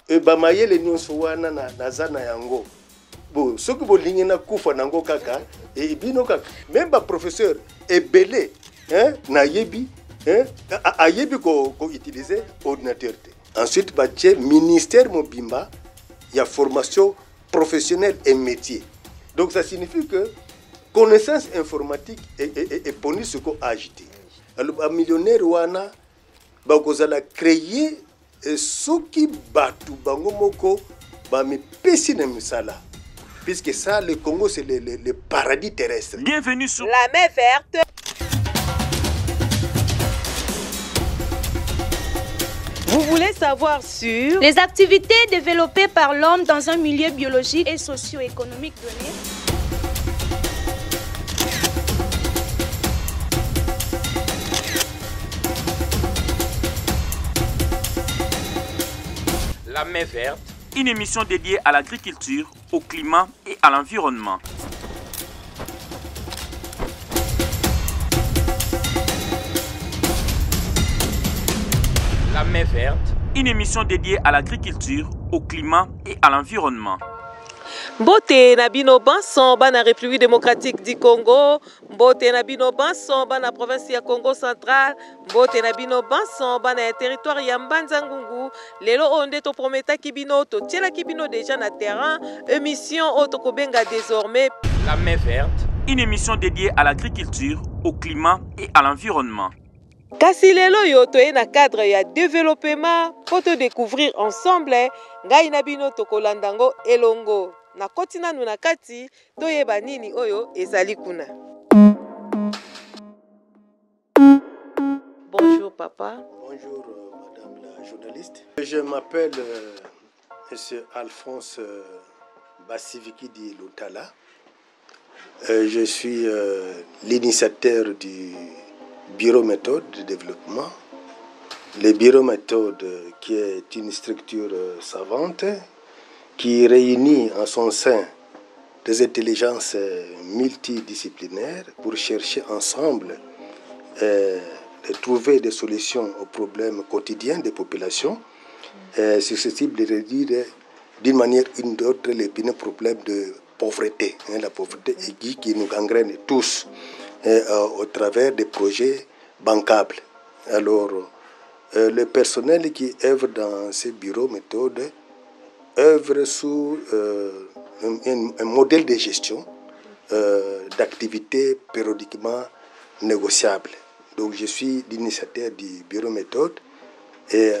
E bamayele nyonso wana na, naza na yango bo soki bolingi nakufa nango kaka e, bino kaka meme baprofesseur ebele hein, nayebi hein, ayebi koutilize ko ordinateur te. Ensuite batie ministère mobimba ya formation professionnelle et métier. Donc ça signifie que connaissance informatique eponi siko age te. Alors bamillionnaire wana bakozala créer soki bato bango moko bamipesi na misala, puisque ça, le Congo, c'est le paradis terrestre. Bienvenue sur La Main Verte. Vous voulez savoir sur les activités développées par l'homme dans un milieu biologique et socio-économique donné? La Main Verte, une émission dédiée à l'agriculture, au climat et à l'environnement. La Main Verte, une émission dédiée à l'agriculture, au climat et à l'environnement. Mbote na bino banso bana République démocratique du Congo, mbote na bino banso bana province ya Congo central, mbote na bino banso bana ya territoire ya Mbanza Ngungu. Lelo oyo nde toprometaki bino, totielaki bino déjà na terrain émission oyo tokobenga désormais La Main Verte, une émission dédiée à l'agriculture, au climat et à l'environnement. Kasi lelo oyo toye na cadre ya développement po to découvrir ensemble, ngai na bino tokolanda ngo elongo. Nakoti nanu na kati toyeba nini oyo ezali kuna. Bonjour papa. Bonjour madame la journaliste. Je m'appelle monsieur Alphonse Bassivikidi Lutala. Je suis l'initiateur du bureau méthode de développement. Le bureau méthode, qui est une structure savante qui réunit en son sein des intelligences multidisciplinaires pour chercher ensemble de trouver des solutions aux problèmes quotidiens des populations susceptibles de réduire d'une manière ou d'une autre les premiers problèmes de pauvreté, hein, la pauvreté aiguë qui nous gangrène tous, au travers des projets bancables. Alors, le personnel qui œuvre dans ces bureaux méthodes œuvre sous un modèle de gestion d'activités périodiquement négociables. Donc, je suis l'initiateur du bureau méthode et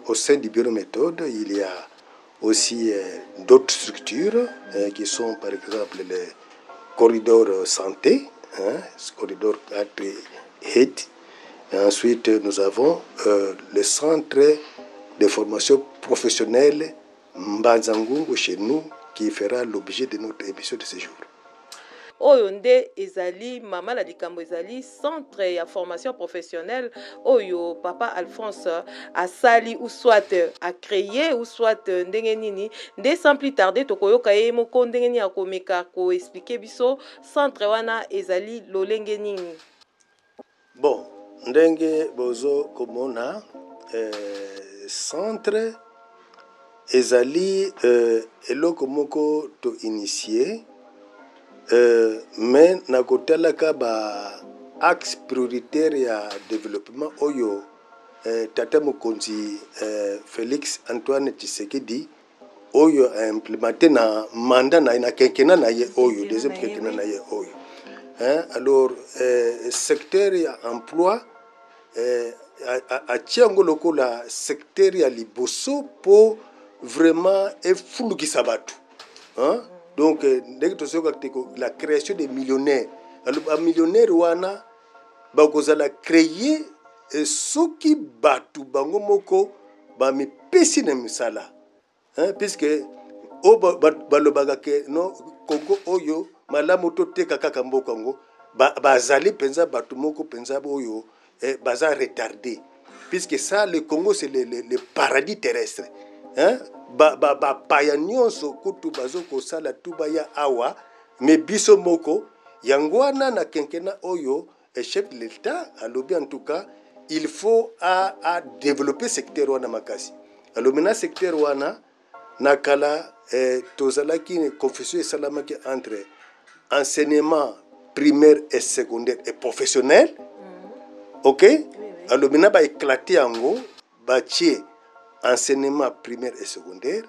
au sein du bureau méthode, il y a aussi d'autres structures qui sont par exemple les corridors santé, hein, ce corridor 4 8. Et ensuite, nous avons le centre de formation professionnelle Mbanza-Ngungu chez nous qui fera l'objet de notre émission de ce jour. Oyo nde ezali mama na likambo, ezali centre ya formation professionnelle oyo papa Alphonse asali ou soit a créé ou soit ndenge nini. Nde sans plus tarder tokoyoka ye moko ndenge nini akomeka ko expliquer biso centre wana ezali lolenge nini. Bon, ndenge bozo komona centre ezali eloko moko to initier, mais na kotalaka ba axe prioritaire ya développement oyo tata mokonzi Félix Antoine Tshisekedi oyo a implémenté na mandat na ye, na quinquennat na ye oyo, deuxième quinquennat na ye oyo. Hein, alors secteur ya emploi atia yango lokola secteur ya liboso po vraiment efulukisa bato. Hein? Donc ndenge tozoyoka te la création des millionnaires. Alors ba millionnaires wana bakozala créer soki bato bango moko bamipesi na misala. Hein, puisque oyo balobaka ke no Congo oyo malamu toteka kaka mboka yango, bazali mpenza bato moko mpenza oyo baza retardé, puisque ça, le Congo, c'est le paradis terrestre. Hein? Bapaya nyonso kutu bazo kosala tu baya awa, mais biso moko yango wana na quinquennat oyo chef de l'État alobi en tout cas il faut à développer secteur wana makasi. Alors maintenant, secteur wana na kala, tozalaki confusion esalamaki entre enseignement primaire et secondaire et professionnel. Ok. Alors maintenant, baéclater yango, batie enseignement primaire et secondaire,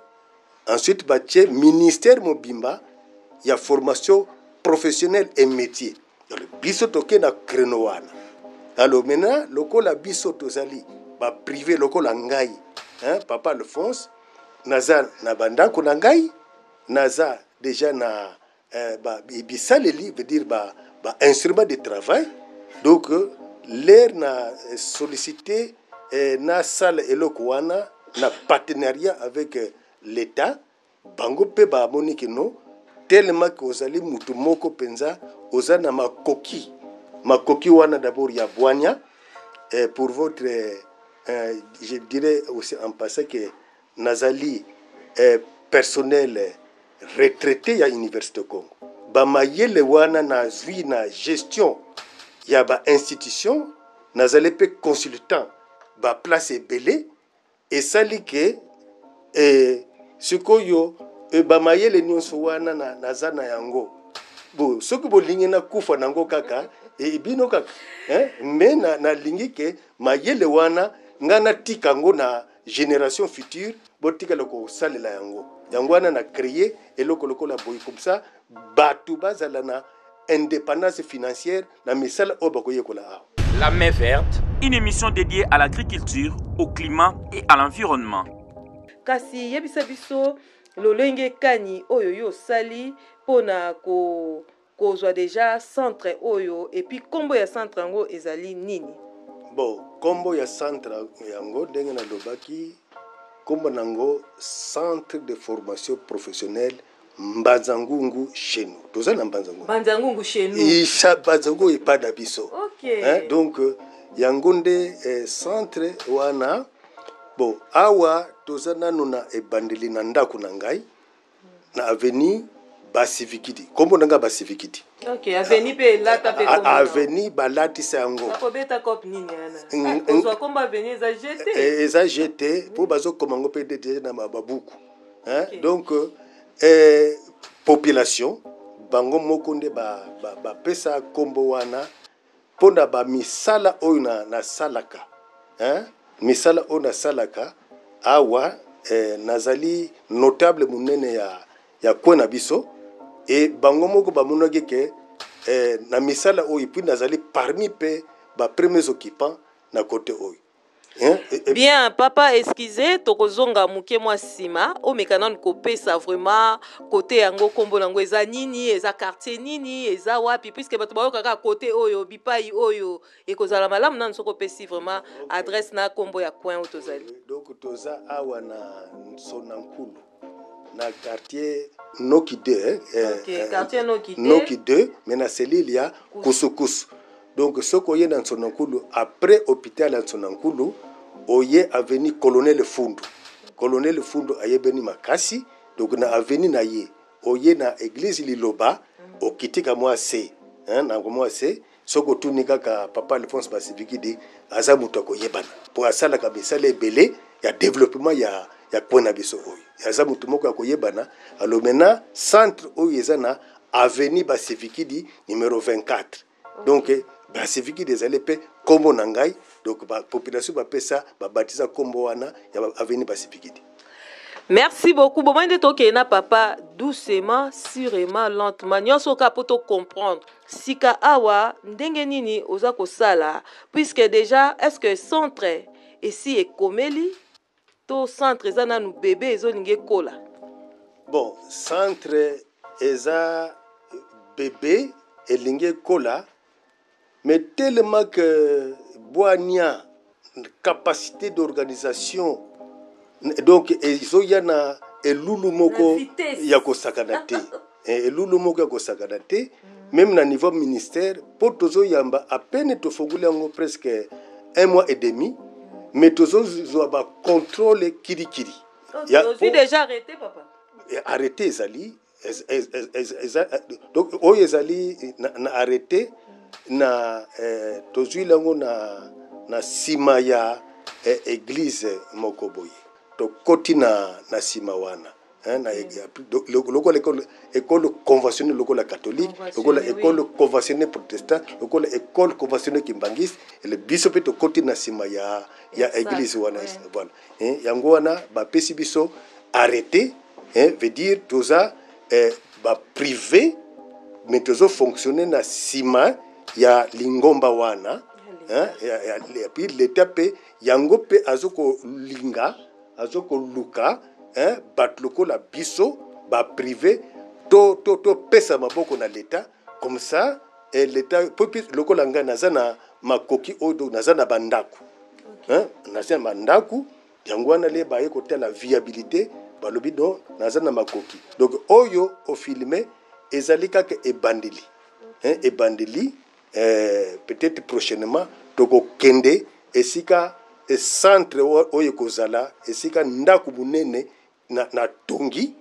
ensuite batie ministère mobimba ya formation professionnelle et métier. Alors biso toke na créneau wana. Alors maintenant, lokola biso tozali baprivé lokola ngai, hein, papa Alphonse, naza na bandako na ngai, naza déjà na bisaleli, veut dire ba instrument de travail. Donc l'air na sollicité nasala eloko wana na partenariat avec l'État. Bango mpe bamoni ke no, tellement ke ozali mutu moko mpenza oza na makoki wana d'abord ya bwanya. Pour votre je dirais aussi en passant que nazali personnel retraité ya Université Congo. Bamayele wana nazwi na gestion ya bainstitution, nazali mpe consultant baplace ebele. Esali ke sikoyo bamayele nyonso wana naza na yango. Bo soki bolingi nakufa nango kaka, bino kaka, hein? Mais nalingi ke mayele wana ngai natika yango na génération future, botikala kosalela yango. Yango wana na créer eloko lokola boye, comme ça bato bazala na indépendance financière na misala oyo bakoyekola awa. La Main Verte, une émission dédiée à l'agriculture, au climat et à l'environnement. Kasi yebisa biso lolenge kani oyo yo osali mpona kozwa déjà centre oyo, et puis nkombo ya centre yango ezali nini? Bon, nkombo ya centre yango, ndenge nalobaki, nkombo nango Centre de formation professionnelle Mbanza-Ngungu chez nous. Toza na Mbanza-Ngungu. Mbanza-Ngungu chez nous. Isha Mbanza-Ngungu epai na biso. Hein, donc yango nde centre wana. Bon, awa toza nanu na ebandeli na ndako na ngai na avenue Basivikidi. Nkombo na ngai Basivikidi. Ok, avenue mpe elata mpe kombo na yo. Avenue balatisa yango. Bakobeta cope nini wana? Kozwa kombo avenue eza gt. Eza gt mpo bazokoma yango mpe déjà na babuku, hein? Donc population bango moko nde bapesa nkombo wana mpona bamisala oyo nasalaka, hein? Misala oyo nasalaka awa, nazali notable monene ya coin na biso. E bango moko bamonaki ke na misala oyo, puis nazali parmi mpe bapremiers occupants na côté oyo, hein? Bien, papa, excuse, tokozonga moke mwa nsima. Omeka nanu kopesa vraiment côté yango, nkombo nango eza nini, eza quartier nini, eza wapi, puisque bato bayoka kaka côté oyo, bipai oyo. Ekozala malamu nanu soki opesi vraiment adresse na nkombo ya coin oyo tozali. Donc toza awa na Nsonankulu, na quartier Noki 2, quartier Noki 2. Noki 2, mais na cellule ya Kusukusu. Donc soki oye na Nsonankulu, après hôpital ya Nsonankulu, oye avenue Colonel Fundu. Colonel Fundu ayebeni makasi. Donc na avenue na ye, oye na église Liloba, okitika mwa se, hein, na mwa se. Soki otuni kaka papa Alphonse Basivikidi, aza moto akoyebana mpo asalaka misala ebele ya développement ya coin na biso oyo. Aza moto moko ya koyebana. Alors maintenant, centre oyo eza na avenue Basivikidi numéro 24. Donc Basivikidi ezali mpe nkombo na ngai. Donc bapopulation bapesa, babatisa nkombo wana ya avenue Basivikidi. Merci beaucoup. Bomoi nde tokende na papa doucement, sûrement, lentement, nyonso kaka mpo tocomprendre sika awa ndenge nini oza kosala, puisque déjà, est ce que centre esi ekomeli to centre eza nanu bebe, ezolinga ekola? Bon, centre eza bebe, elingi ekola, mais tellement que bwania, capacité d'organisation, donc ezoya na elulu moko Na vitesse. Ya kosakana te. Elulu moko ya kosakana te, même na niveau ministère, mpo tozoyamba, à peine tofongoli yango presque un mois et demi, mais tozozwa bacontrôle kirikiri. Ozwi déjà arrêté, papa? Arrêté ezali donc oyo ezali na arrêté na tozwili yango na nsima ya église moko boye. Tokoti na nsima wana, hein, na lokola école conventionnelle, lokola catholique, lokola école conventionnelle protestant, lokola école conventionnelle kimbanguiste, ele biso mpe tokoti na nsima ya église wana. Voilà, hein, yango wana bapesi biso arrêté, hein, veut dire toza baprivé, mais tozofonctionne na nsima ya lingomba wana, hein, puis l'État mpe yango mpe azokolinga, azokoluka, hein, bato lokola biso baprivé topesa maboko na l'État comme ça. Eh, l'État po lokola ngai naza na makoki oyo, naza na bandako, hein, naza na bandako. Yango wana le baye kotala viabilité, balobi donc naza na makoki. Donc oyo ofilme ezali kaka ebandeli, hein, ebandeli. Peut-être prochainement tokokende esika centre oyo ekozala esika ndako monene na tongi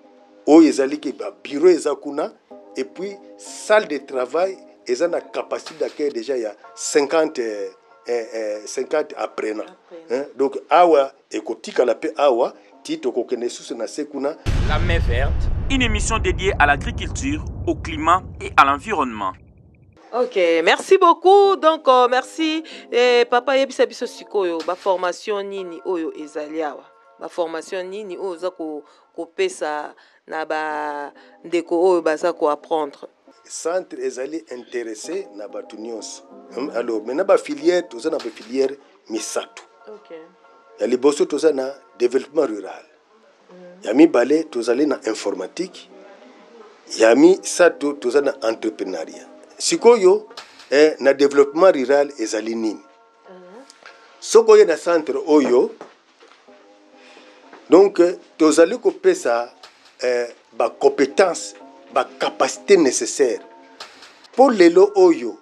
oyo ezali ke babureau eza kuna, et puis salle de travail eza na capacité d'accueil déjà ya 50 apprenants, hein? Donc awa ekotikala mpe awa ti tokokende lisusu na se kuna. La Main Verte, une émission dédiée à l'agriculture, au climat et à l'environnement. Ok, merci beaucoup. Donc, merci. Papa yebisa biso sikoyo, ba formation nini oyo ezali awa? Ba formation nini oyo oza ko kopesa na ba ndeko oyo baza ko apprendre? Centre ezali intéressé na bato nyonso. Alors maintenant, bafilière, toza na bafilière misato. Ya liboso, toza na développement rural. Ya mibale, tozali na informatique. Ya misato, toza na entrepreneuriat. Sikoyo, na développement rural ezali nini? Soki oye na centre oyo, donc tozali kopesa bacompétence, bacapacité nécessaire mpo lelo oyo,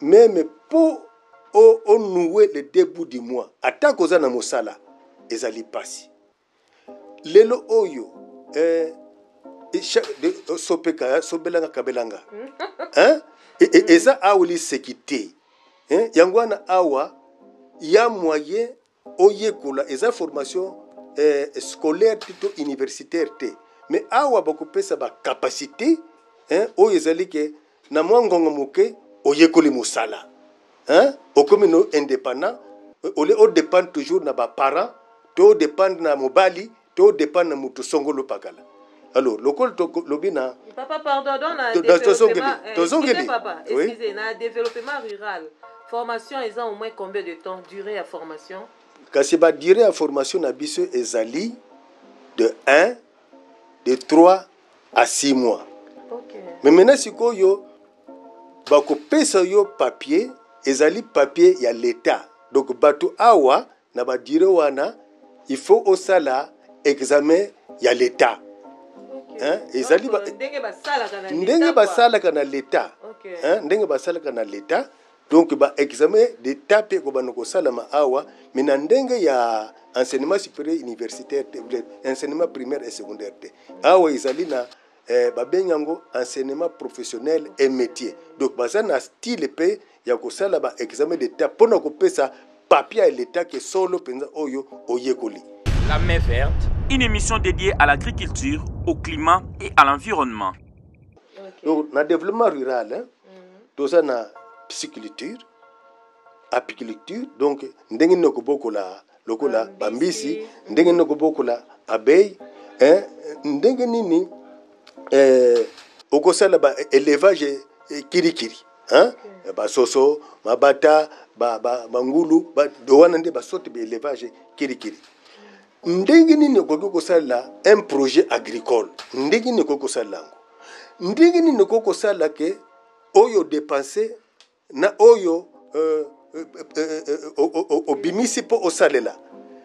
même mpo onouer le début du mois, ata koza na mosala, ezali mpasi. Lelo oyo, sopeka, sobelanga, kabelanga, hein? Eza awa liseki te, hein? Yango wana awa ya moyen oyekola eza formation scolaire te to universitaire te, mais awa bakopesa bacapacité, hein, oyo ezali ke na mwa ngonga moke oyekoli mosala, hein? Okomi no indépendant, ole odépendre toujours na baparent to odépendre na mobali to odépendre na moto songolo pakala. Alors lokola tolobi na Papa, pardon, donc na tozongeli, tozongeli. Papa, excusez, na développement rural, formation eza au moins combien de temps, durée ya formation? Kasi badurée ya formation na biso ezali de 1, de 3 à 6 mois. Mais maintenant sikoyo bakopesa yo papier, ezali papier ya l'État. Donc bato awa na badurée wana, il faut osala examen ya l'État. Hein, ezali ndenge basalaka na ndenge basalaka na l'État. Hein, ndenge basalaka na l'État. Donc baexamen d'état mpe ekobanda kosalama awa, mais na ndenge ya enseignement supérieur universitaire te, enseignement primaire et secondaire te. Awa ezali na babengi yango enseignement professionnel et métier. Donc baza na style mpe ya kosala baexamen d'état mpona kopesa papier ya l'État ke solo mpenza oyo oyekoli. La Main Verte, une émission dédiée à l'agriculture, au climat et à l'environnement. Donc na développement rural, hein, toza na pisciculture, apiculture, donc ndenge nini kobokola lokola bambisi, ndenge nini kobokola abeille, hein, ndenge nini okosala ba élevage kirikiri, hein? Basoso, mabata, bangulu, wana nde basorte ba élevage kirikiri. Ndenge nini okoki kosalela un projet agricole, ndenge nini okoki kosalela yango, ndenge nini okoki kosala ke oyo dépense na oyo obimisi mpo osalela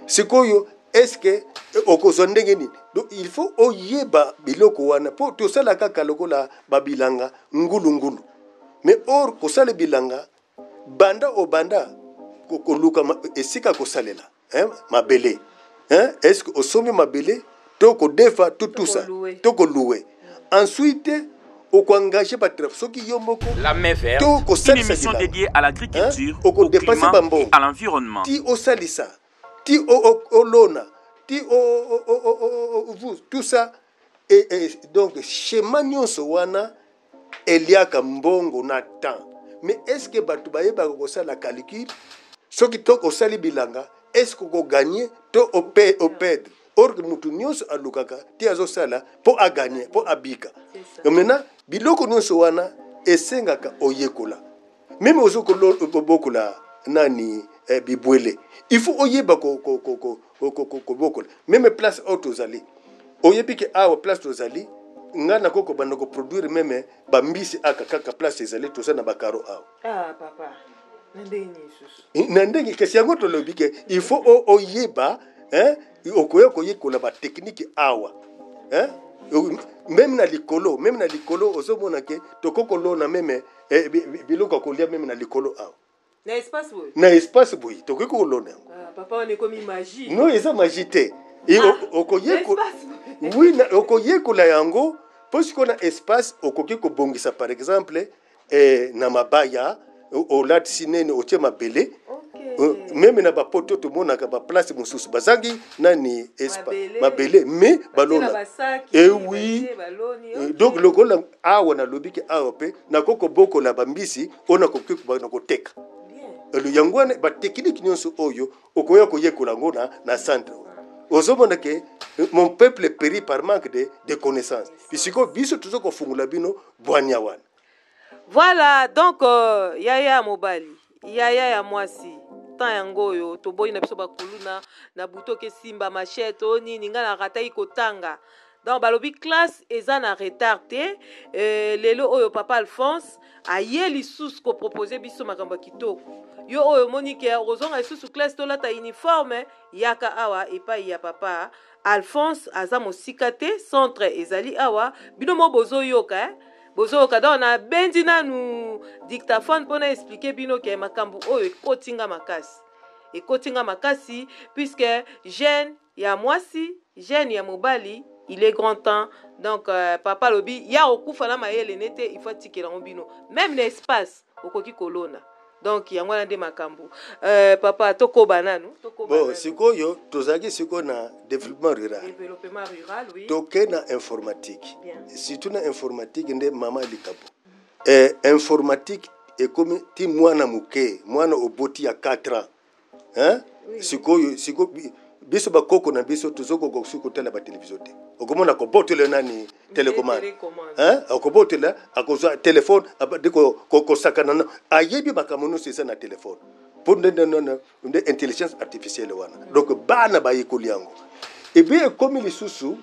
sikoyo, est-ce okozwa ndenge nini? Donc il faut oyeba biloko wana mpo tosala kaka lokola babilanga ngulungulu. Mais or kosala bilanga, banda obanda koluka esika kosalela, hein, mabele, hein, est ce que osombi mabele to kodefa to tout ça to kolouer, ensuite okoengage bato soki yo moko. La Main Verte, une émission dédiée à l'agriculture, au climat et à l'environnement. Ti osalisa, ti olona. ti tout ça et, et, donc schéma nyonso wana eliaka mbongo na temps. Mais est ce que bato bayebaka kosala calcul? Soki to osali bilanga, est ce que okoganye to operdre? Or que mutu nyonso alukaka ti azosala mpo aganye, mpo abika. Maintenant, biloko nyonso wana esengaka oyekola. Meme ozokobokola nani, bibwele, il faut oyeba kobokola. Meme place oyo tozali, oyebi ke awa place tozali, ngai nakoki kobanda koproduire meme bambisi aka kaka place ezali, toza na bakaro awa. Ah, papa, na ndenge nini lisusu? Na ndenge kasi yango tolobi ke il faut oyeba, hein, okoya koyekola batechnique awa, hein? Meme na likolo, meme na likolo ozomona ke tokoki kolona meme biloko ya kolia meme na likolo awa. Na espace boye? Na espace boye tokoki kolona yango. Ah, papa, wana ekomi magie. Non, eza magie te. Ah, espace. Oui, okoyekola yango mpo sikoyo na espace okoki kobongisa, par exemple na mabaya olatisi nene, otie mabele. Meme na bapoto tomonaka baplace mosusu bazangi nani, mabele, mais balona. E oui, donc lokola awa nalobi ke awa mpe nakoki kobokola bambisi oyo nakoki na koteka. Yango wana batechnique nyonso oyo okoya koyekola yango na centre. Ozomona ke mon peuple périt par manque de connaissance. Sikoyo biso toza kofungola bino bwania wana. Voilà, donc yaya ya mobali, yaya ya mwasi, temps yango oyo toboyi na biso bakuluna na butu okesimba machete o nini. Ngai narataki kotanga. Donc balobi classe eza na retard te. Lelo oyo papa Alphonse aye lisusu kopropose biso makambo ya kitoko. Yo oyo omoni ke okozonga lisusu classe, tolata uniforme, yaka awa epai ya papa Alphonse. Aza mosika te, centre ezali awa. Bino mo bozoyoka, eh? Bozoyoka. Donc nabendi nanu dictaphone mpona expliquer bino ke makambo oyo ekotinga makasi, ekotinga makasi, puisque jeune ya mwasi, jeune ya mobali, il est grand temps. Donc papa alobi ya kokufa na mayele nete, il faut atikela yango bino. Même na espace okoki kolona. Donc yango wana nde makambo. Papa, tokoba nanu, tokoba. Bon, sikoyo tozalaki sikoyo na développement rural. Développement rural, oui. Toke na informatique. Surtout na informatique nde mama likambo. Informatique ekomi ti mwana moke, mwana oboti ya 4 ans, hein? Oui. Sikoyo biso bakoko na biso tozokoka soki kotala batelevizio te. Okomona kobotela nani, télécommande. Télécommande. Hein? Akobotela, akozwa telefone, abandi kosakana na ayebi makambo nyonso eza na telefone mpo nde intelligence artificielle wana. Donc bana bayekoli yango. Ebi ekomi lisusu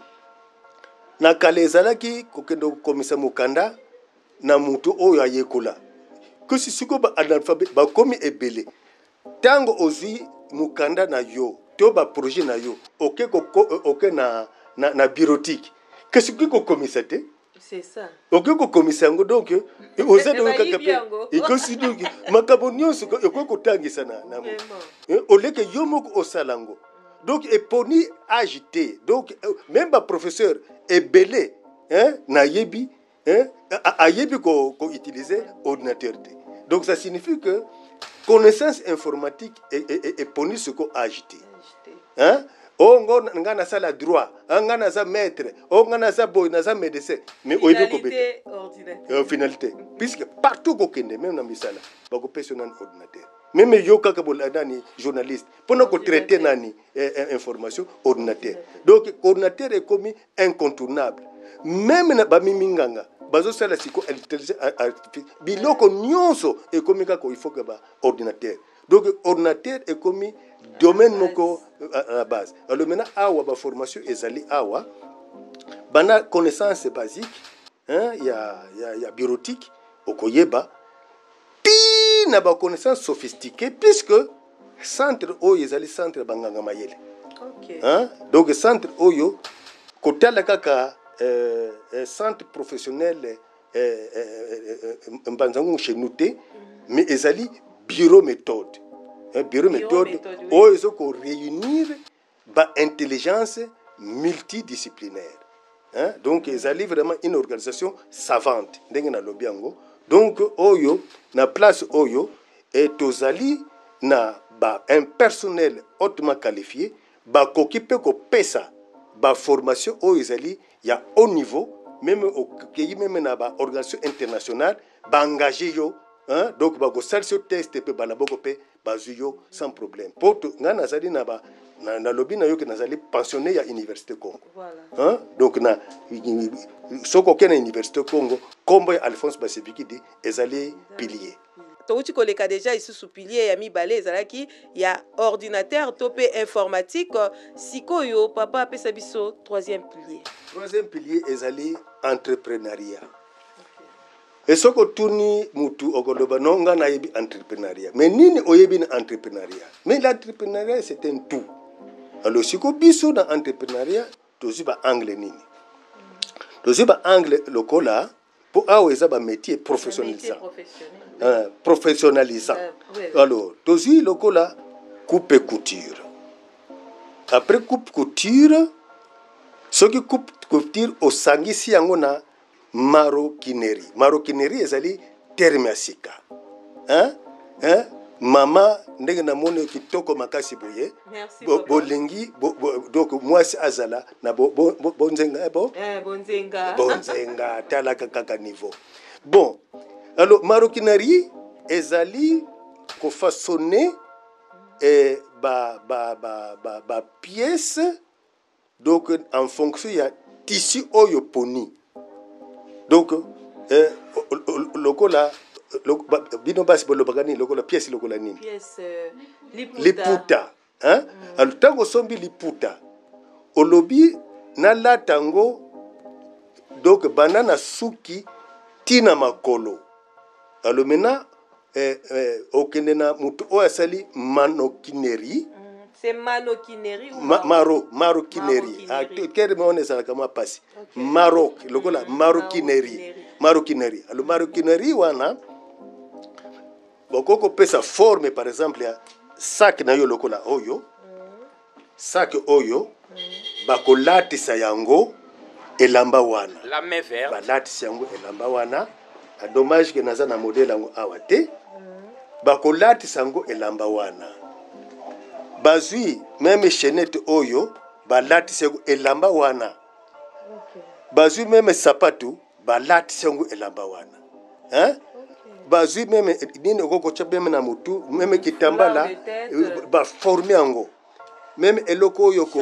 na kala ezalaki kokende kokomisa mokanda na moto oyo ayekola. Kasi sikoyo baanalphabète bakomi ebele. Ntango ozwi mokanda na yo to baprojet na yo, oke oke na bureautique, kasi okoki kokomisa te. C'est ça. Okoki kokomisa yango, donc oza donc kaka Bayibi mpe yango. Ekosi. Donc makambo nyonso okoki kotangisa na moto. Oleke yo moko osala yango. Donc eponi age te. Donc même baprofesseur ebele, hein, nayebi, hein, ayebi koutiliser ordinateur te. Donc ça signifie que connaissance informatique eponi siko age te, hein? O ngo nga nasala droit, ah, nga naza maître, o nga naza boye, naza médecin, mais oyebi kobeta Finalité, ordinateur. Finalité, puisque partout kokende, même na misala, bakopesa yo nani, ordinateur. Même yo kaka nani, journaliste, mpona kotraite nani, information, ordinateur. Donc ordinateur ekomi incontournable. Même na bamiminganga bazosala siko intelligence artificielle, biloko nyonso ekomi kaka il faut que ba ordinateur. Donc ordinateur ekomi domaine moko à la base. Alors maintenant awa baformation ezali awa, bana connaissance basique, hein, ya bureautique, okoyeba ti na baconnaissance sophistiquée, puisque centre oyo ezali centre ya banganga mayele. Hein? Donc centre oyo kotala kaka centre professionnel Mbanza-Ngungu chez nous te, mais ezali bureau méthode, hein, bureau Bureau méthode, méthode, oui. Oyo ezo koréunir baintelligence multidisciplinaire, hein? Donc ezali vraiment une organisation savante ndenge nalobi yango. Donc oyo na place oyo e tozali na ba un personnel hautement qualifié. Bakoki mpe kopesa baformation oyo ezali ya haut niveau, meme okei meme na baorganisation internationale, baengage yo, hein? Donc bakosalisa yo test mpe bana boko mpe bazwi yo sans problème. Mpo ngai nazali na ba nalobi na yo ke nazali pensionné ya Université Congo, voilà. Hein? Donc na soki okei na Université Congo, nkombo ya Alphonse Basivikidi ezali pilier. Touti koleka deja lisusu pilier ya mibale, ezalaki ya ordinateur to mpe informatique. Sikoyo papa apesa biso troisième pilier. Troisième pilier ezali entrepreneuriat. E soki otuni mutu, okoloba: "No, nga nayebi entrepreneuriat." Mais nini oyebi na entrepreneuriat? Mais l'entrepreneuriat, c'est un tout. Alors siko biso na entrepreneuriat tozwi baangle nini? Tozwi baangle lokola, mpo awa eza bamétier professionnalisant, professionnalisant. Alors tozwi lokola coupe couture. Après coupe couture, soki coupe couture osangisi yango na maroquinerie. Maroquinerie ezali terme ya sika, hein? Hein? Mama, ndenge namoni kitoko makasi boye, bolingi donc mwasi azala na bonzenga, bo bonzenga. Bonzenga, talaka kaka niveau. Bon, alors maroquinerie ezali kofaçonner ba pièce donc en fonction ya tissu oyo poni. Donc lokola bino basi bolobaka nini, lokola pièce lokola nini? Pièce, liputa. Liputa, hein? Alors ntango osombi liputa, olobi: "Nalata yango." Donc banda na suki ntina makolo. Alors maintenant okende na moto oyo asali manokinerie. C'est manokinerie ou maroquinerie? Terme wana ezalaka mwa mpasi. Maroc lokola maroquinerie, maroquinerie. Alors maroquinerie wana bakoki kopesa forme, par exemple ya sac na yo lokola oyo, sac oyo bakolatisa yango elamba wana. La main verte. Balatisa yango elamba wana. A dommage ke naza na modèle yango awa te. Bakolatisa yango elamba wana, bazwi même chaînette oyo, balatisa yango elamba wana, bazwi même sapatu, balatisa yango elamba wana, hein? Bazwi même nini okoki kotya même na motu, même kitambala, baforme yango, même eloko oyo ko,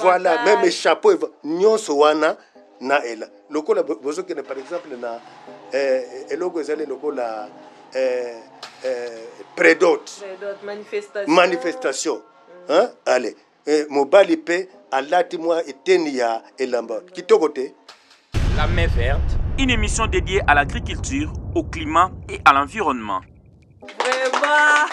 voilà, même chapeau, nyonso wana na ela lokola bozokende par exemple na eloko ezali lokola prédot, manifestation, manifestation, hein? Allez, mobali mpe alati mwa eteni ya elamba kitoko te. La main verte, une émission dédiée à l'agriculture, au climat et à l'environnement. Vraiment,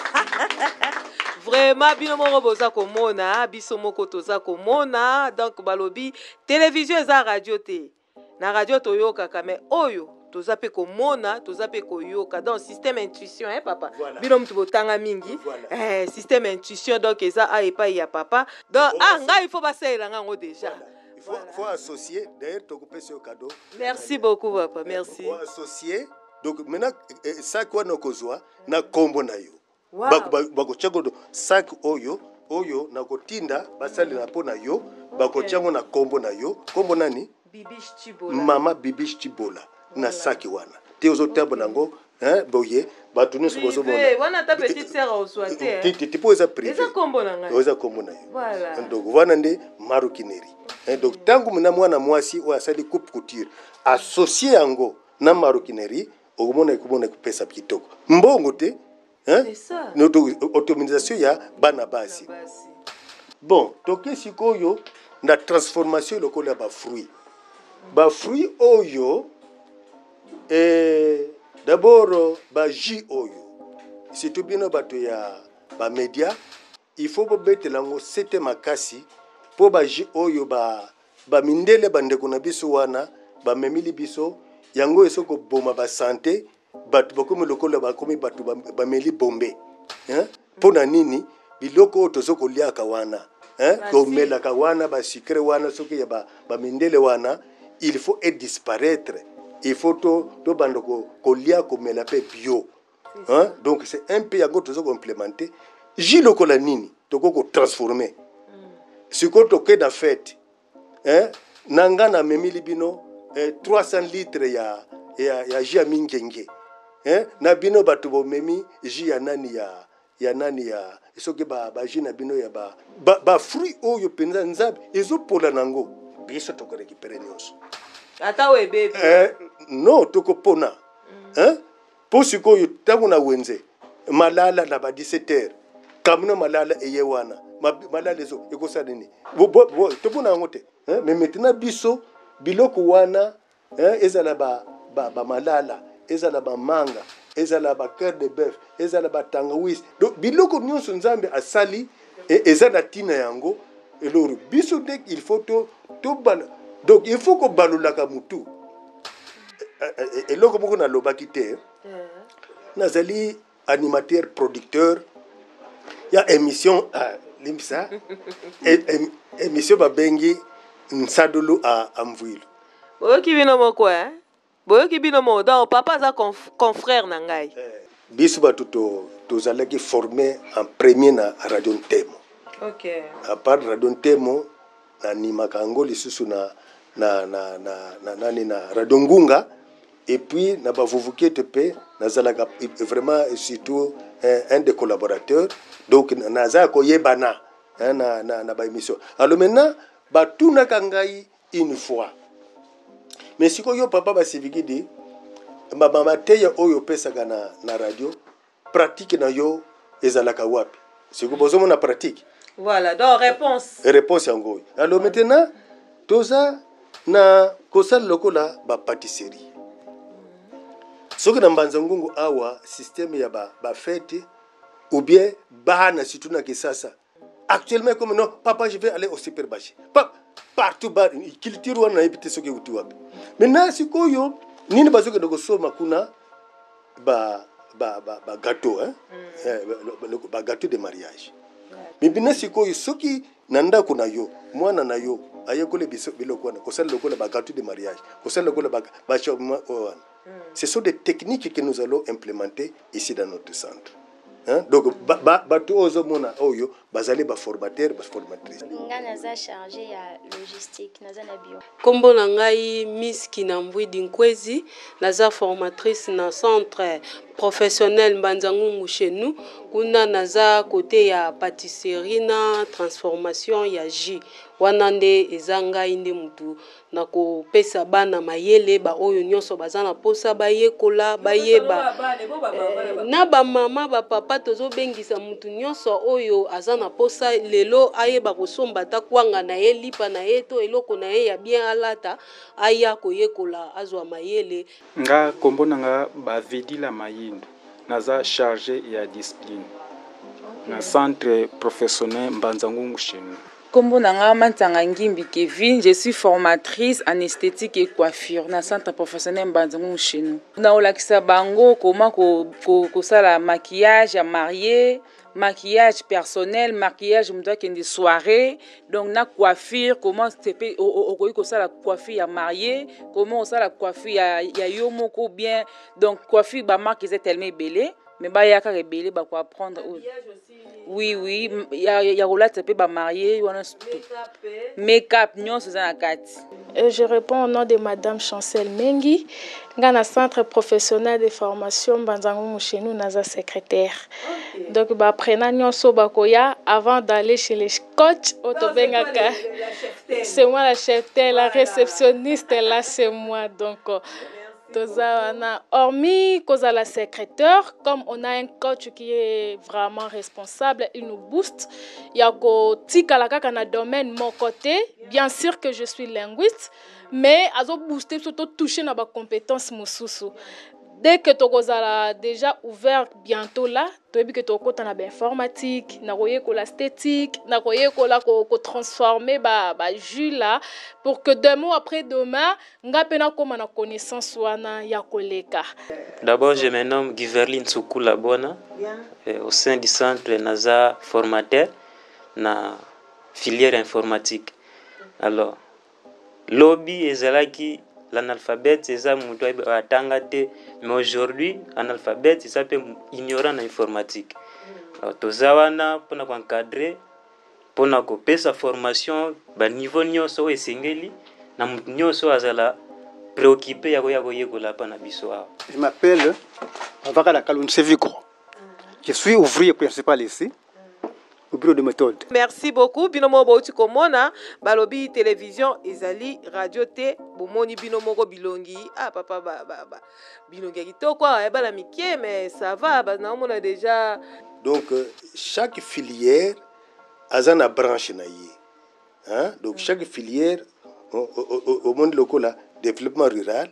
vraiment, bino moko boza komona, biso moko toza komona. Donc balobi télévision eza radio te. Na radio toyokaka, mais oyo toza mpe komona, toza mpe koyoka. Donc système intuition, hein, papa? Voilà. Bino mutu botanga mingi. Voilà. Système intuition, donc eza a epai ya papa. Donc ah, ngai il faut basalela nga yango déjà. Voilà. Il faut associer. D'ailleurs, tokopesa yo cadeau. Merci beaucoup, papa, merci. Faut associer. Donc maintenant, sac wana okozwa na kombo na yo. Bakotia ngo sac oyo nakotinda basalela mpo na yo, bakotia ngo na kombo na yo. Kombo nani? Bibish Chibola. Mama Bibish Chibola na saki wana te, ozotambola yango, hein, boye bato nyonso bozomona. Privé wana, ata petite sœur ozwa te, hein. Te, mpo eza privé. Eza kombo na ngai. Eza kombo na yo. Voilà. Donc wana nde maroquinerie. Hein, donc ntango mona mwana mwasi oyo asali coupe couture, associe yango na maroquinerie, okomona ekomona ekopesa kitoko, mbongo te, hein? C'est ça. Autonomisation ya bana basi. Basi. Bon, toke sikoyo na transformation lokola ya bafruit. Bafruit oyo, d'abord bajus oyo, surtout bino bato ya bamédia, il faut bobetela yango sete makasi, mpo bajus oyo bamindele, bandeko na biso wana bamemili biso yango, eso koboma basanté. Bato bakomi lokola bakomi bato bameli bombe, hein? Mpo na nini? Biloko oyo tozo koliaka wana, hein? Komelaka wana, basucre wana, soki ya bamindele wana, il faut et disparaître. Il faut tobanda kolia, komela mpe bio, hein? Donc c'est un peu yango tozo koimplémenter. Jus lokola nini tokoki kotransformer? Sikoyo toke na fete, eh? Na nga namemili bino 300 litres ya jus ya mingenge, eh? Na bino bato bomemi jus ya nani, ya nani, ya soki ba jus na bino ya ba fruit oyo mpenza Nzambe ezopola nango, biso tokorécupérer nyonso. Ata oyo ebebi? Eh, non, tokopona, hein? Mpo sikoyo ntango na wenze malala na ba 17 heures, camion malala eye wana, malala ezo ekosala nini? Tomona yango te, hein? Mais maintenant biso biloko wana, hein, ezala ba malala, ezala bamanga, ezala ba cœur de bœuf, ezala batangawisi, donc biloko nyonso Nzambe asali eza na ntina yango. Eloro biso nde il faut to tobala, donc il faut kobalolaka mutu. Eloko moko nalobaki te, nazali animateur producteur ya émission, limbisa, émission babengi Nsadulu a Mvuilu. Boyoki bino moko, eh? Boyoki bino moko. Donc papa aza confrère na ngai. Biso bato tozalaki formé en premier na Radio Ntemo. À part Radio Ntemo, nanimaka yango lisusu na nani, na Radio Ngunga, et puis na Bavuvukete mpe nazalaka vraiment surtout un des collaborateurs. Donc naza koyebana, hein, na baémission. Alors maintenant batunaka ngai une fois: mais sikoyo papa Basivikidi, mateya oyo opesaka na radio, pratique na yo ezalaka wapi? Sikoyo bozomona pratique. Voilà, donc réponse. Réponse yango oyo. Alors maintenant toza na kosala lokola bapâtisserie. Soki na Mbanza Ngungu awa, système ya bafête ou bien bana, surtout na Kisasa actuellement, comme non, papa, je vais aller au supermarché. Partout ba culture wana, nayebi te soki euti wapi. Maintenant sikoyo nini bazokende kosoma kuna? Ba gâteau, hein? Ba gâteau de mariage. Mais bino sikoyo, soki na ndako na yo mwana na yo ayekoli biso biloko wana, kosala lokola ba gâteau de mariage, kosala lokola ba wana, ce sont des techniques que nous allons implémenter ici dans notre centre, hein? Donc bato oyo ozomona oyo bazali baformateur, baformatrice. Nga naza chargé ya logistique, naza na bureau. Nkombo na ngai Miss Kinambwidi Nkwezi, naza formatrice na Centre professionnel Mbanza Ngungu chez nous. Kuna naza côté ya pâtisserie na transformation ya jus. Wana nde eza ngai nde mutu na kopesa bana mayele. Baoyo nyonso baza na mposa bayekola, bayeba, na bamama, bapapa, tozobengisa mutu nyonso oyo aza na mposa lelo ayeba kosomba ata kwanga na ye, lipa na ye to eloko na ye ya bien alata, aya koyekola, azwa mayele. Nga nkombo na nga Bavedila Mayindu, naza chargé ya discipline na Centre professionnel Mbanza Ngungu chez nous. Kombo na nga Mantanga Ngimbi Kevin, je suis formatrice en esthétique et coiffure na Centre professionnel Mbanza Ngungu chez nous. Naolakisa bango comment kosala maquillage ya mariée, maquillage personnel, maquillage moto akende soirée, donc na coiffure, comment okoki kosala coiffure ya mariée, comment osala coiffure ya yo moko bien. Donc coiffure, bamarque eza tellement ebele, mais baya kaka ebele, bakoapprendre. Oui, ya kolatisa mpe bamarié wana, make-up nyonso eza na kati. Je réponds au nom de Madame Chancel Mengi, nga na Centre professionnel de formation Mbanza Ngungu chez nous, naza secrétaire. Donc baapprenant nyonso bakoya, avant d'aller chez les coachs oyo tobengaka, c'est moi la cheftaine, la réceptionniste là, c'est moi. Donc toza wana, hormis kozala secrétaire, comme on a un coach qui est vraiment responsable, il nous booste ya kotikala kaka na domaine moko te. Bien sûr que je suis linguiste, mais azobooste biso totouche na bacompétence mosusu. Dès que tokozala déjà ouvert bientôt là, toyebi ke tokokɔta na bainformatique, na koyekola esthétique, na koyekola kotransforme bajus là, pour que demain, après demain, nga mpe nakóma na connaissance wana ya koleka. D'abord, je me nomme Giverline Tsukula Bona. Au sein du centre, naza formateur na filière informatique. Alors, lobi ezalaki l'analphabète eza moto atanga te, mais aujourd'hui analphabète eza mpe ignorant na informatique. Alors, toza wana mpona koencadrer. mpona kopesa formation baniveau nyonso oyo esengeli na moto nyonso oyo azala préoccupé ya koya koyekola mpa na biso awa. Je m'appelle Avakala Kalun. Je suis ouvrier principal ici, au bureau de méthode. Merci beaucoup. Bino moko bouti komona, balobi télévision ezali radio te. Bomoni bino moko bilongi. Ah papa, ba ba ba. Bilongi ya kitoko awa, bana mike, mais ça va, ba naomona déjà. Donc chaque filière aza na branche na ye. Hein? Donc chaque filière au monde lokola développement rural,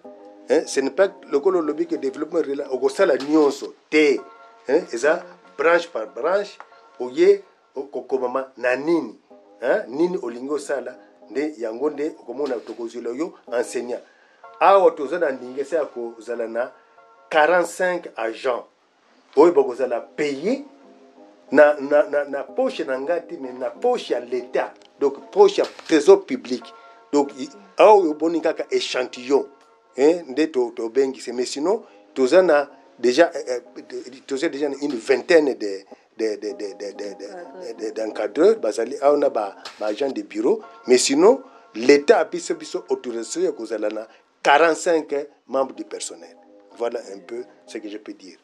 hein? Ce n'est pas lokola olobi que développement rural okosala nyonso te, hein? Eza branche par branche, oye kokomama na nini, hein? Nini olingi osala nde yango nde okomona tokozwela yo enseignant. Awa toza na ndingisa ya kozala na 45 agents oyo bakozala paye na poche na ngai te, mais na poche ya l'État, donc poche ya trésor public. Donc awa oyo oboni kaka échantillon, hein, nde tobengisi, mais sinon toza déjà na une vingtaine de d'encadreurs bazali awa na baagent de bureau. Mais sinon l'État apesi biso autorisation ya kozala na 45 membres du personnel. Voilà un peu ce que je peux dire.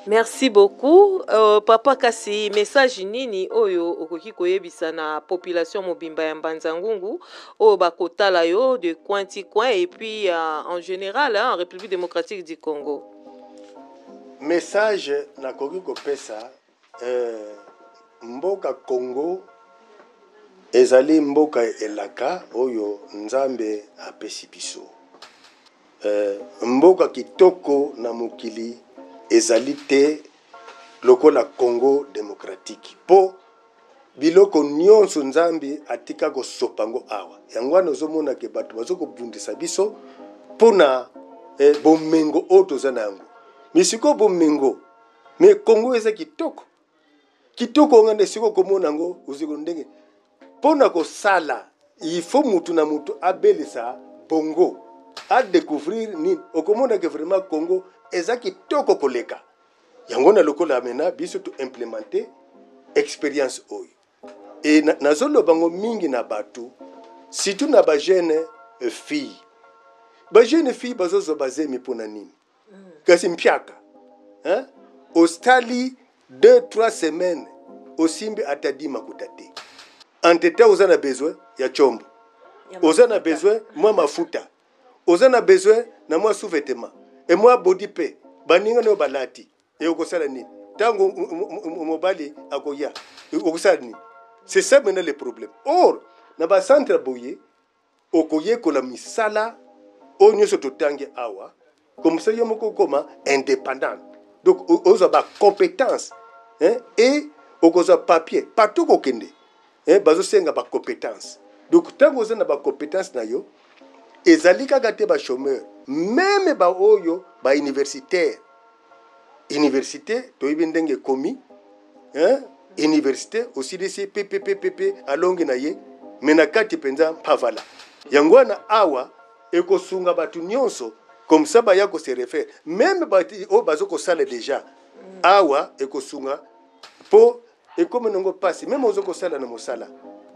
Merci beaucoup. Papa, kasi message nini oyo okoki koyebisa na population mobimba ya Mbanza-Ngungu oyo bakotala yo de coin ti coin et puis en général, hein, en République démocratique du Congo? Message nakoki kopesa, mboka Congo ezali mboka elaka oyo Nzambe apesi biso. Mboka kitoko na mokili ezali te lokola Congo démocratique, mpo biloko nyonso Nzambe atika kosopa ngo awa. Yango wana ozomona ke bato bazo kobundisa biso mpona bomengo oyo toza na yango. Mais sikoyo bomengo, mais Congo eza kitoko kitoko nga nde sikoyo komona yango oziko ndenge mpona kosala. Il faut mutu na mutu abelisa bongo adécouvrir nini, okomona ke vraiment Congo eza kitoko koleka yango. Na lokola amena biso toimplémente expérience oyo e nazoloba ngo mingi na bato, surtout na bajeune fille. Bajeune fille bazozwa bazemi mpona nini? Kasi mpiaka, hein? Ostali 2 3 semaines, osimbi ata 10 makuta te. Entre-temps oza na besoin ya chombo, oza na besoin mwa mafuta, oza na besoin na mwa sous-vêtement e mwa body mpe baninga nayo balati. E okosala nini ntango mobali akoya? Okosala nini? C'est ça maintenant le problème. Or na bacentre boye okoyekola misala oyo nyonso totangi awa, comme ça yo moko okoma indépendante. Donc ozwa bacompétence, hein, e okozwa papier partout kokende, hein, bazosenga bacompétence. Donc ntango oza na bacompétence na yo, ezali kaka te bachômeur, même baoyo bauniversitaire. Université toyebi ndenge ekomi, hein? Université osilisi pppp, alongi na ye, me na kati mpenza mpavala. Yango wana awa ekosunga bato nyonso, comme ça baya kose refaire, même bato oyo baza kosala déjà awa. Ekosunga mpo ekomi nango mpasi, même oza kosala na mosala,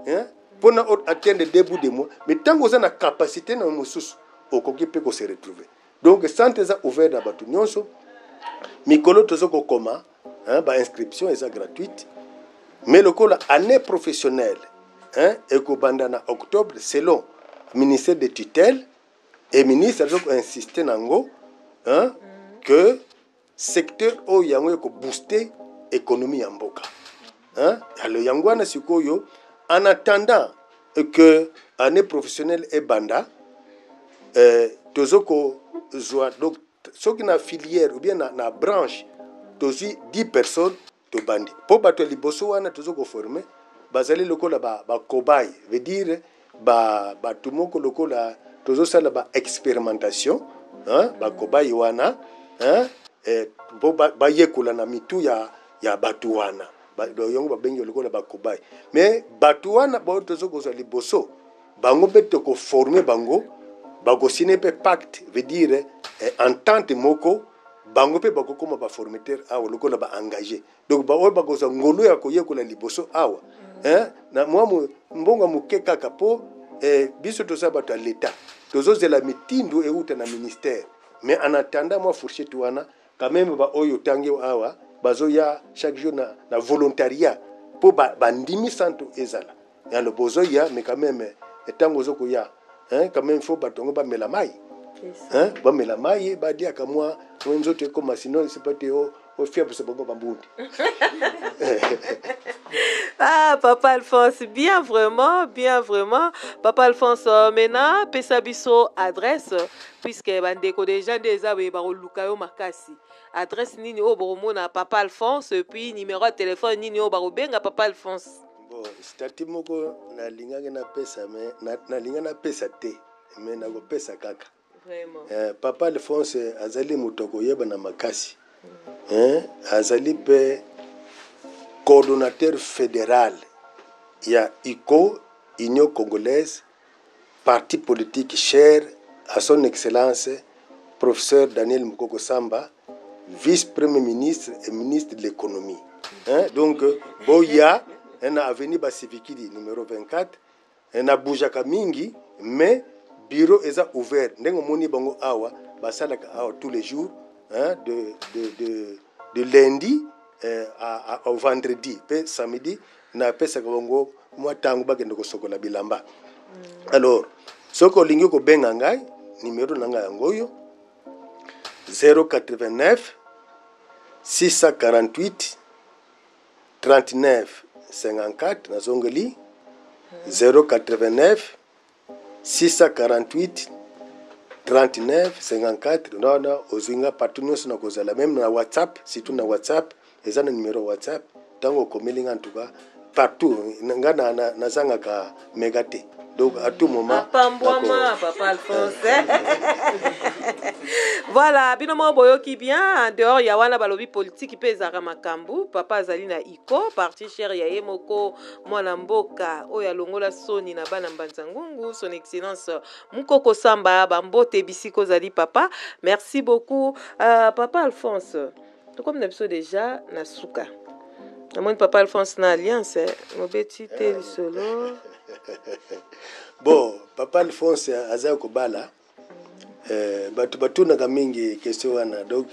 hein? Mpona atteindre deux bouts de mois, mais ntango oza na capacité na mosusu, okoki mpe kose retrouver. Donc centre eza ouvert na bato nyonso. Mikolo toza kokoma, hein, bainscription eza gratuite, mais lokola année professionnelle, hein, ekobanda na octobre selon ministère de tutelle et ministre aza koinsiste nango, hein, que secteur oyo yango ekobooste économie ya mboka, hein? Alors yango wana sikoyo, en attendant que année professionnelle ebanda, tozo kozwa donc soki na filière ou bien na branche tozwi 10 personnes, tobandi. Mpo bato ya liboso wana tozo koforme bazali lokola bacobaye, ba veut dire bato moko lokola tozosala baexpérimentation, hein, bacobaye wana, hein, mpo bayekola na mitu ya bato wana. Yango babengi lokola bacobaye. Mais bato wana bao tozo kozwa liboso, bango mpe tokoforme bango, bakosine mpe pacte, veut dire entente moko. Bango mpe bakokoma baformateur awa lokola baengage. Donc baoyo bakozwa ngolu ya koyekola liboso awa, hein, na mwa mbongo ya moke kaka mpo eh, biso toza bato ya leta, tozozela mitindo euta na ministère. Mais en attendant mwa fourchette wana, quand même baoyo otangi awa bazoya chaque jour na volontariat mpo bandimi santo ezala yalo bozoya. Mais quand même ntango ozokoya, hein, quand même faut bato yango bamela mai, hein, bamela mai, badiaka mwa nzoto ekoma, sinon c'est pas te ofiabisa bango bambundi. Ah, Papa Alphonse, bien vraiment, bien vraiment. Papa Alphonse, maintenant, pesa biso adresse, puisque bandeko déjà nde eza boye bakoluka yo makasi. Adresse nini oyo bokomona Papa Alphonse, et puis numéro ya téléphone nini oyo bakobenga Papa Alphonse? Bon, statut moko nalingaki napesa, mais nalinga napesa te, mais nakopesa kaka. Vraiment. Papa Alphonse azali moto akoyeba na makasi, eh, azali mpe coordonnateur fédéral ya UCO, Union Congolaise, parti politique cher à son excellence professeur Daniel Mukoko Samba, vice-premier ministre et ministre de l'économie, hein. Donc boya na avenue Basivikidi numéro 24. Nabougeaka mingi, mais bureau eza ouvert ndenge omoni bango awa, basalaka awa tous les jours, hein, de lundi au vendredi, mpe samedi napesaka bango mwa ntango bakende kosokola bilamba. Alors soki olingi kobenga ngai, numéro na ngai yango oyo: 089 648 39 54. Nazongeli: 089 648 39 54. Wana ozwi nga partout nyonso na kozala, même na WhatsApp, surtout na WhatsApp, eza na numéro WhatsApp. Ntango okomeli nga, en tout cas partout nga nazangaka mega te. Donc à tout moment. Apambwama Papa Alphonse. Voilà, bino moko boyoki bien. En dehors ya wana, balobi politike mpe ezalaka makambo. Papa azali na UCO, parti cher ya ye moko mwana mboka oyo alongola soni na bana Mbanza Ngungu, son excellence Mokoko Samba. Bambote bisika ozali, papa. Merci beaucoup, papa Alphonse. Tokomi na biso déjà na suka. Namoni papa Alphonse na alliance mobeti te lisolo. Bon, papa Alphonse aza kobala. Bato batunaka mingi question wana. Donc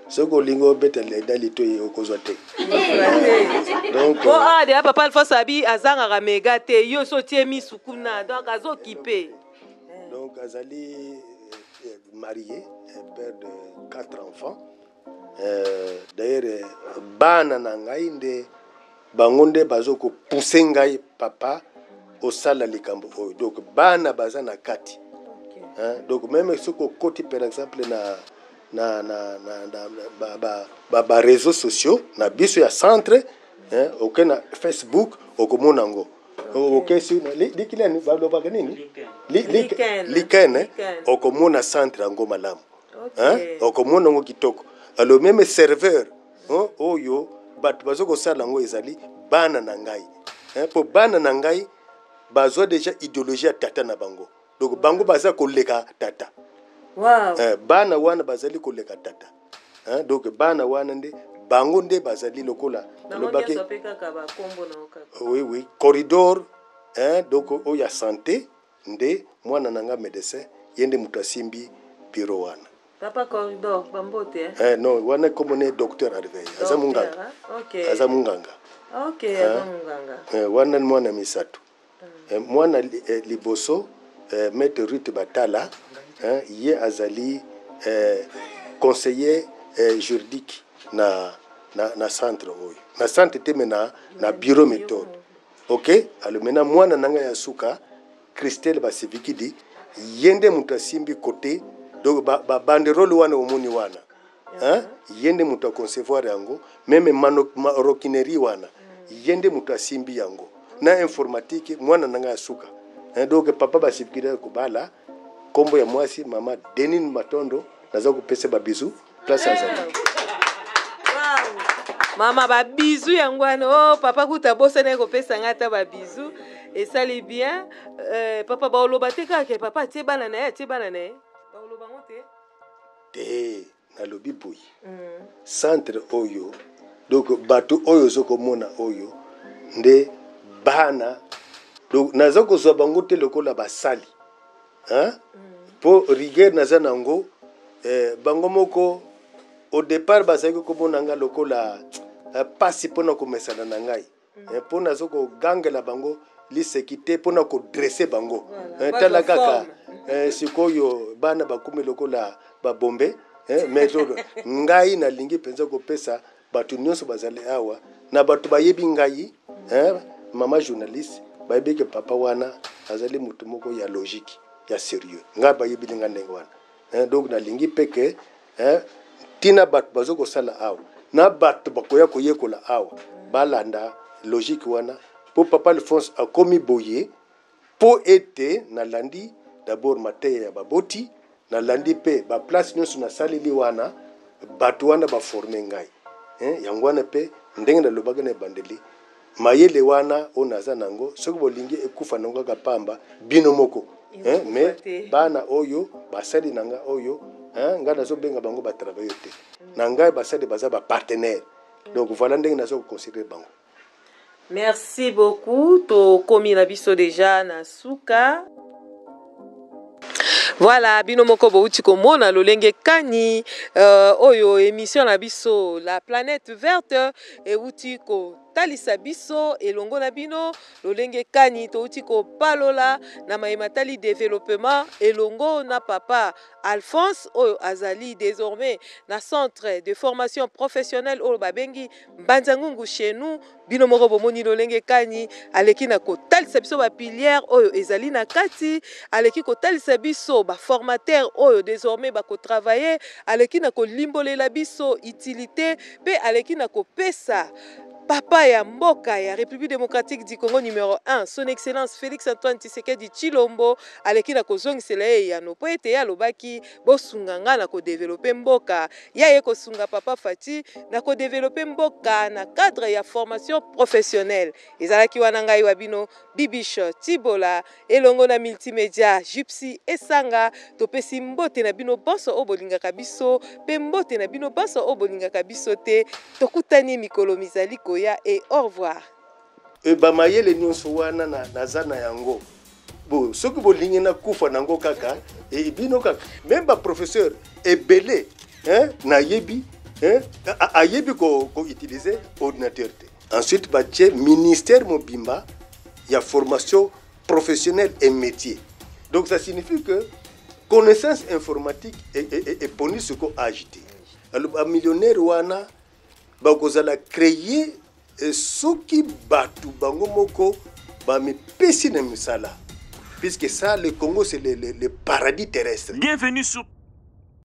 soki olingi obeta leda litoi, okozwa te. Donc po awa deya papa Alphonse abi azangaka mega te. Yo so otie misu kuna, donc azokipe. Donc azali marié, père de quatre enfants. D'ailleurs bana na ngai nde bango nde bazokopousser ngai: "Papa, osala likambo oyo." Donc bana baza na kati, hein? Donc même soki okoti par exemple na ba réseaux sociaux na biso ya centre, hein, oke na Facebook, okomona yango. Oke si likilani, balobaka nini, LinkedIn, okomona centre yango malamu, hein? Okomona yango kitoko. Alors même serveur oyo bato baza kosala yango ezali bana na ngai, mpo bana na ngai bazwa déjà idéologie ya tata na bango. Donc bango baza koleka tata. Bana wana bazali koleka tata, hein? Donc bana wana nde bango nde bazali lokola lobaki. Oui, corridor, hein? Donc oyo ya santé nde mwana na nga médecin, ye nde moto asimbi bureau wana. Papa Corridor, bambote. Eh? Eh, non, wana komone docteur Arveille, aza munganga. Aza munganga. Ok, aza munganga. Eh, wana mwana misato. Mwana liboso, maître Ruth Batala, eh, ye azali conseiller juridique na centre oyo, na centre te, mais na bureau méthode. Ok, alors maintenant mwana na ngai ya suka, Christelle Basivikidi, ye nde moto asimbi côté, donc babanderole wana omoni wana, hein? Ye nde moto aconcevoir yango, même maroquinerie wana, ye nde moto asimbi yango na informatique, mwana na ngai ya suka, hein? Donc papa Basivikidi kobala, nkombo ya mwasi mama Denine Matondo. Naza kopesa babisous place azali. Mama, babisous yango wana. O oh, papa kuta bosana kopesa ngai ata babisous, esali bien. Papa, baoloba te kaka ke papa atie bana na ye, atie bana na ye, baoloba ngo te. Te. Nalobi boye, centre oyo, donc bato oyo ozo komona oyo nde bana, donc naza kozwa bango te lokola basali, hein? Mpo rigueur naza nango, bango moko au départ bazalaki komona nga lokola pasi mpona komesana na ngai, mpo nazo kogangela bango liseki te, mpona kodresse bango. Tala kaka sikoyo bana bakomi lokola babombe, mais ngai nalingi mpenza kopesa bato nyonso bazali awa na bato bayebi ngai, mama journaliste, bayebi ke papa wana azali motu moko ya logique, ya sérieux. Ngai bayebili ngai ndenge wana. Donc nalingi mpe ke ntina bato bazo kosala awa na bato bakoya koyekola awa balanda logique wana, mpo papa Alphonse akomi boye mpo ete nalandi d'abord mateya ya baboti, nalandi mpe baplace nyonso nasaleli wana, bato wana baforme ngai. Yango wana mpe ndenge nalobaki na ebandeli, mayele wana oyo naza nango, soki bolingi ekufa nango kaka pamba bino moko, mais bana oyo basali na ngai oyo, ngai nazobenga bango batravailleur te, na ngai basali baza bapartenaire. Donc voilà ndenge naza koconsidere bango. Merci beaucoup. Tokomi na biso déjà na suka. Voilà, bino moko bouti komona lolenge kani oyo émission na biso La Planète Verte euti kotalisa biso elongo na bino lolenge kani touti kopalola na mayema tali développement elongo na papa Alphonse oyo azali désormais na centre de formation professionnelle oyo babengi Mbanza-Ngungu chez nous. Bino moko bomoni lolenge kani aleki na kotalisa biso ba pilière oyo ezali na kati, aleki kotalisa biso ba formateur oyo désormais bakotravailler, aleki na kolimbolela biso utilité mpe aleki na kopesa papa ya mboka ya République démocratique du Congo numéro 1, son excellence Félix Antoine Tshisekedi Tshilombo, aleki na kozongisela ye eyano mpo ete ye alobaki bosunga nga na kodevelope mboka, ya ye kosunga papa Fati na kodevelope mboka na cadre ya formation professionnelle. Ezalaki wana ngai wa bino Bibiche Tibola elongo na multimédia Gypsy Esanga, topesi mbote na bino bonso oyo bolingaka biso mpe mbote na bino bonso oyo bolingaka biso te. Tokutani mikolo mizali koya et au revoir. Bamayele nyonso wana naza na yango, bo soki bolingi nakufa nango kaka, bino kaka même baprofesseur ebele, hein, nayebi, hein, ayebi koutiliser ordinateur te. Ensuite batie ministère mobimba ya formation professionnelle et métier. Donc ça signifie que connaissance informatique eponi siko age te. Alors bamillionnaire wana bakozala créer soki bato bango moko bamipesi na misala, puisque ça, le Congo, c'est le paradis terrestre. Bienvenue sur